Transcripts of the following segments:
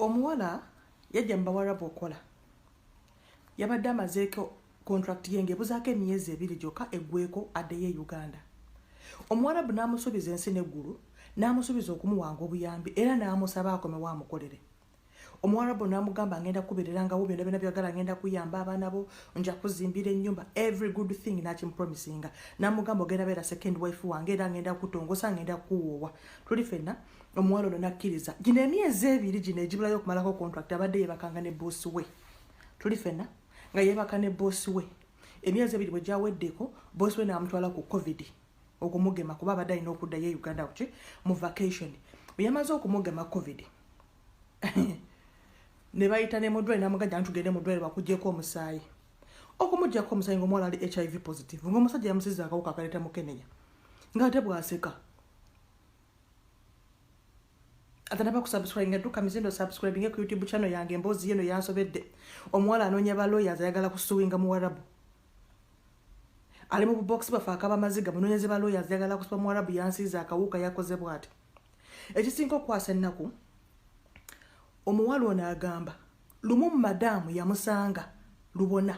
Omuwala yajja mu Bawarabu okukola. Yabadde amazeeko contract ye ng'ebuzaako emyezi ebiri gyokka eggweko addeyo e Uganda. Omuwarabu n'amusuubiza ensi n'eggulu, n'amusuubiza okumuwanga obuyambi era n'amusaba akomewo amukolere. Omuwarabu n'amugamba ngenda kubeererangawo byonna byonna byagala ngenda kuyamba abaana bo nja kuzimbira ennyumba every good thing n'akimupromisinga n'amugamba ogenda beera second wife wange era ngenda kutongosa ngenda kuwoowa tuli fenna omuwala ono nakkiriza gino emyezi ebiri gino egibulayo okumalako contract abadde yebakanga ne boosi we tuli fenna nga yebaka ne boosi we emyezi ebiri bwe gyaweddeko boosi we n'amutwala ku covid okumugema kuba abadde alina okuddayo e uganda kuki mu vacation bwe yamaze okumugema covid ne bayita ne mudwaliro namuganja ntugende mudwaliro bakugyeko omusaayi okumugyako omusaayi ngaomuwala ali hiv positive ngaomusajja yamusiza akawuka akaleeta mukenenya ngaate bwaseka atanaba kusubscribe dduka mizindo subscribing ku youtube channel yange emboozi yeno yansobedde omuwala anoonya ba lawyers ayagala kusuwinga muwarabu ali mu bubox baffe akaba maziga munoonyeze ba lawyers ayagala kusiba muwarabu yansiiza akawuka yakoze bwati ekisinga okukwasa ennaku omuwala ono agamba lumu madaamu yamusanga lubona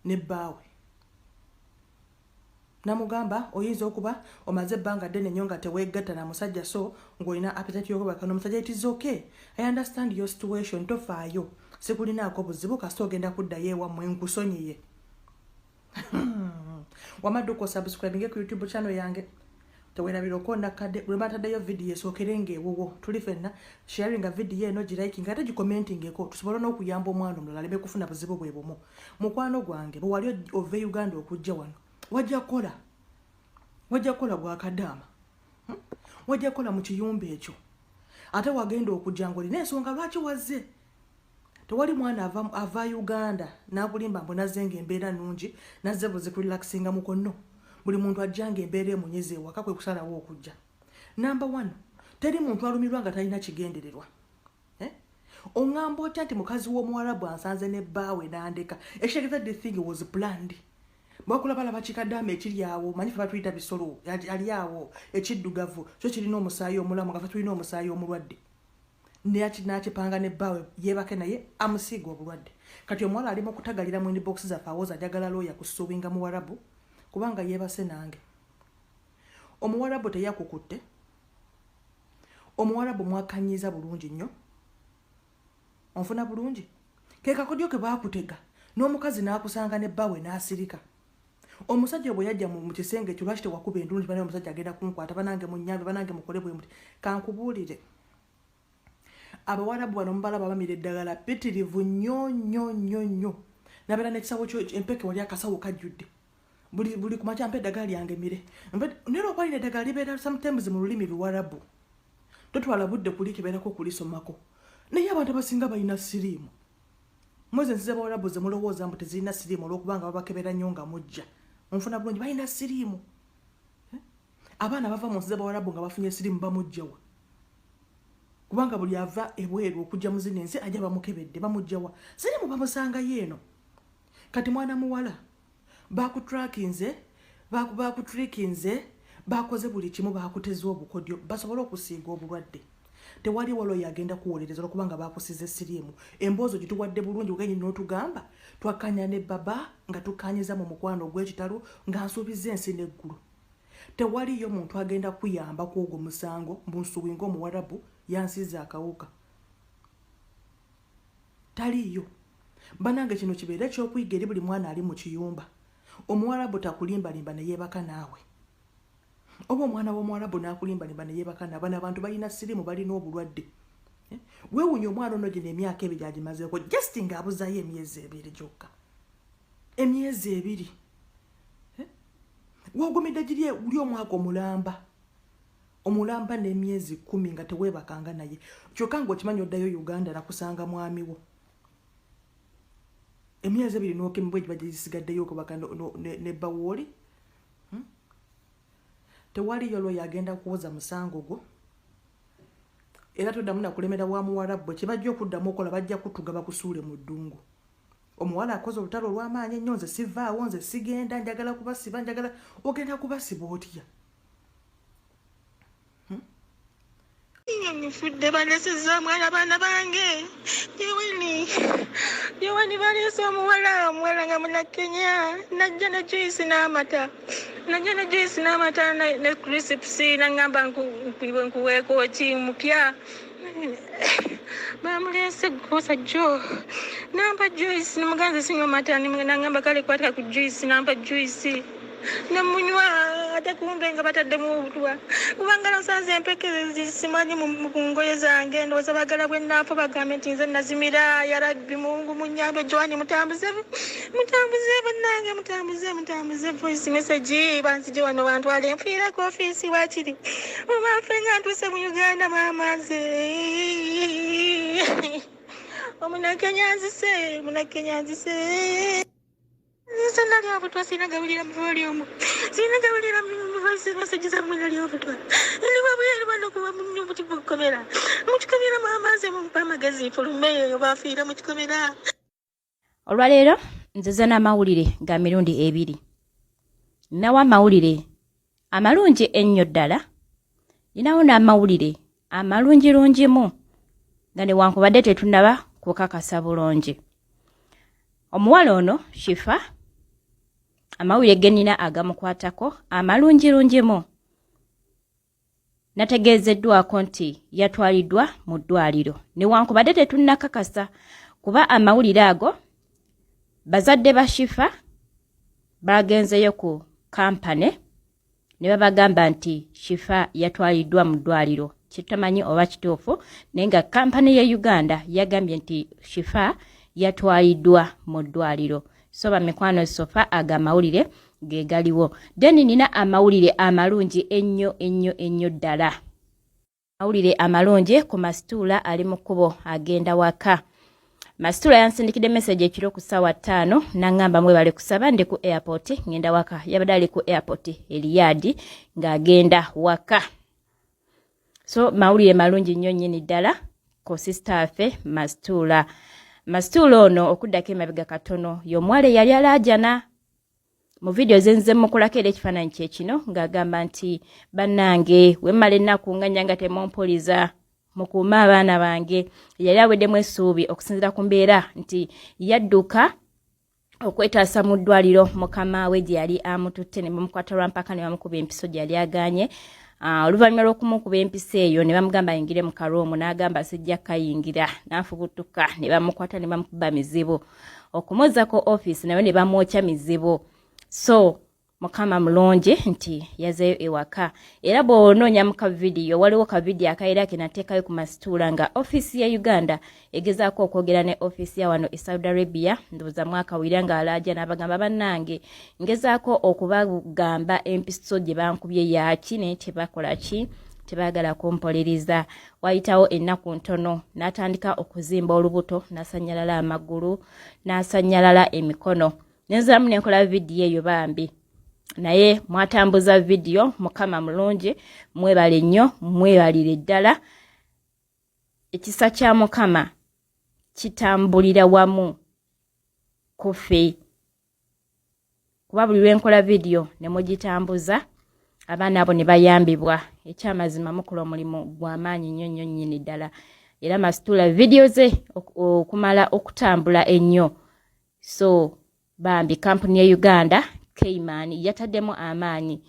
ne bbaawe namugamba oyinza okuba omaze ebbanga ddene nnyo nga teweegatta na musajja so ng'olina appetite y'okwebaka n'omusajja it is okay i understand your situation tofaayo sikulinaako buzibu kasita ogenda kuddayo ewammwe nkusonyiye wamadduka osubscribinge ku youtube channel yange tewerabira okwona kadde lwe bataddeyo vidiyo esookere ng'ewuwo tuli fenna sharinga vidiyo eno gilikinga ate gicommentingeko tusobole n'okuyamba omwana omulala aleme kufuna buzibu bwe bumu mukwano gwange bwe wali ova e uganda okujja wano wajja kukola wajja kukola gwakadaama hmm? wajja kukola mu kiyumba ekyo ate wagenda okujja ngaolina ensonga lwaki wazze tewali mwana ava, ava uganda nakulimba mbu nazze nga embeera nungi nazze buzi kurelaxinga mukono buli muntu ajja nga embeera emunyiza ewaka kwe kusalawo okujja number one teri muntu alumirwa nga talina kigendererwa eh? oŋŋamba otya nti mukazi w'omuwarabu ansanze ne bbaawe n'andeka ekitegeeza the thing was planned bwakulabalaba kikadaama ekiri awo manyi fe batuyita bisolo ali awo ekiddugavu kyo kirina omusaayi omulamu nga fe tulina omusaayi omulwadde nakipanga ne bbaawe yeebake naye amusiiga obulwadde kati omuwala ali mu kutagalira mu inbox zaffe awoza njagala looya kusuubinga muwarabu kubanga yeebase nange omuwarabu teyakukutte omuwarabu mwakanyiza bulungi nnyo onfuna bulungi ke kakodyo ke baakutega n'omukazi n'akusanga ne bbaawe n'asirika omusajja bwe yajja mu kisenge ekyo lwaki tewakuba endulu nti banaye omusajja agenda kunkwata banange munyambe banange mukole bwe muti kankubuulire abawarabu bano mubalaba bamira eddagala pitirivu nnyo nnyo nnyo nnyo nabeera n'ekisawo kyo empeke wali akasawo kajjudde buli buli kumakya mpa eddagala lyange mire naye lwokuba lina eddagala libeera sometimes mu lulimi luwarabu totwala budde kulikeberako kulisomako naye abantu abasinga balina siriimu mwezi ensi z'abawarabu ze mulowooza mbu tezirina siriimu olw'okubanga babakebera nnyo nga mujja onfuna bulungi balina siriimu eh? abaana bava mu nsi z'abawarabu nga bafunye siriimu bamujjawa kubanga buli ava ebweru okujja mu zino ensi ajja bamukebedde bamujjawa siriimu bamusangayo eno kati mwana muwala bakutrakinze bakutrikinze bakoze buli kimu bakuteza obukodyo basobole okusiiga obulwadde tewali walo yagenda kuwolereza olwokubanga bakusize siriimu emboozi ogituwadde bulungi ogenyi n'otugamba twakkanya ne baba nga tukkanyiza mu mukwano ogw'ekitalo nga nsuubiza ensi n'eggulu tewaliyo muntu agenda kuyamba ku ogwo musango mbunsuwinga omuwarabu yansiza akawuka taliiyo banange kino kibeere ekyokuyiga eri buli mwana ali mu kiyumba omuwarabu takulimbalimba neyeebaka naawe oba omwana w'omuwarabu n'akulimbalimba neyeebaka naawe bano abantu balina sirimu balina obulwadde eh? weewunya omwana ono gino emyaka ebiri agimazeeko just ng'abuzayo emyezi ebiri gyokka emyezi ebiri eh? wogumidde giri uli omwaka omulamba omulamba n'emyezi kumi nga teweebakanga naye kyokka ng'okimanyi oddayo uganda nakusanga mwami wo emyezi ebiri n'okemibwa egiba gisigaddeyo okubaka ne bbawooli hmm? tewaliyo lwoyo agenda kuwoza musango gwo era toddamu nakulemera wa muwarabu bwe kyebajja okuddamu okola bajja kutuga bakusuule mu ddungu omuwala akoze olutalo olw'amaanyi ennyo nze sivaawo nze sigenda njagala kubasiba njagala ogenda kubasiba otya hmm? Nga nfudde, balesezza omwana, baana bange. Joani, Joani, baleese omuwala, omuwala nga Munakenya. Najja ne juice n'amata, najja ne juice n'amata ne crisps. Nangamba, "Nkuweeko ki mupya?" Bamuleese gosa jo, nampa juice. Nemuganze, "Sinywa mata." Nangamba, "Kale kwata ku juice." Nampa juice nemunywa, ate kumbe nga bataddemu obutwa, kubanga nasanze empeke simanyi mu ngoye zange. Ndowooza bagala bwe naafa bagambe nti nze nazimira. Yarabbi, Mungu munyambe. Joani, mutambuze, mutambuze, bannange, mutambuze, mutambuze voice message. Banzije wano bantwale, nfiira ku ofiisi wakiri oba nfe nga ntuuse mu Uganda. Maama, nze Omunakenya nzise, Omunakenya nzise. Nze nali obutwa, sina gawulira mu volume, sina gawulira mu voice message zammwe. Nali obutwa, ndi wabweru wano kuba mukikomera, mukikomera. Maama, nze mumpa amagezi nfulume bafiira mu kikomera. Olwaleero nzize n'amawulire ga mirundi ebiri. Nnawo amawulire amalungi ennyo ddala, ninawo n'amawulire amalungirungimu nga newankubadde tetunnaba kukakasa bulungi. Omuwala ono Shifa, amawulire ge nnina agamukwatako amalungirungimu, nategeezeddwako nti yatwaliddwa mu ddwaliro, newankubadde tetunnakakasa, kuba amawulire ago bazadde ba Shifa bagenzeyo ku kampane ne babagamba nti Shifa yatwaliddwa mu ddwaliro. Kitamanyi oba kituufu, naye nga kampani ye Uganda yagambye nti Shifa yatwaliddwa mu ddwaliro. So bamikwano, so far ago amawulire ge galiwo. Then nina amawulire amalungi ennyo ennyo ennyo ddala, amawulire amalungi ku Masituula ali mu kkubo agenda waka. Masituula yansindikidde message ekiro ku ssaawa 5, naŋŋamba, "Mwebale kusaba, ndi ku airport ŋŋenda waka." Yabadde ali ku airport e Riyadh ng'agenda waka. So mawulire malungi nnyo nnyini ddala ku sister waffe Masituula. Masituula ono, okuddako emabega katono, y'omuwala eyali alaajana mu vidiyo zenze mukolako, era ekifaananyi kye kino, ng'agamba nti, "Bannange, wemmala ennaku nga nnya nga temumpuliza, mukuume abaana bange." Yali aweddemu essuubi okusinziira ku mbeera nti yadduka okwetaasa mu ddwaliro mukama we gye yali amututte, ne bamukwata lwampaka ne bamukuba empiso gye yali aganye. Oluvannyuma lw'okumukuba empiso eyo, ne bamugamba ayingire mu karoom, n'agamba, "Sijja kayingira," n'afubutuka ne bamukwata ne bamukuba mizibu okumuzzako ofiisi, naye ne bamwokya mizibu. So Mukama mulungi nti yazeeyo ewaka. Era bw'onoonya mu kavidiyo, waliwo kavidiyo akaira ke nateekayo ku Masituula nga ofiisi ya Uganda egezaako okwogera ne ofiisi ya wano e Saudi Arabia. Ndowooza mwaka wira nga alaaja n'abagamba, "Bannange, ngezaako okubagamba empiso gye bankubye yaaki, naye tebakola ki, tebaagala kumpoliriza." Wayitawo ennaku ntono n'atandika okuzimba olubuto, n'asanyalala amagulu, n'asanyalala emikono. Nenziramu nenkola vidiyo eyo bambi, naye mwatambuza vidiyo. Mukama mulungi, mwebale nnyo, mwebalire ddala. Ekisa kya Mukama kitambulira wamu kuffe, kuba buli lwenkola vidiyo ne mugitambuza, abaana abo ne bayambibwa. Ekyamazima mukola omulimu gw'amaanyi nnyo nnyo nnyini ddala. Era Masitula vidiyo ze okumala okutambula ennyo. So bambi, kampuni ya Uganda Cayman yataddemu amaanyi.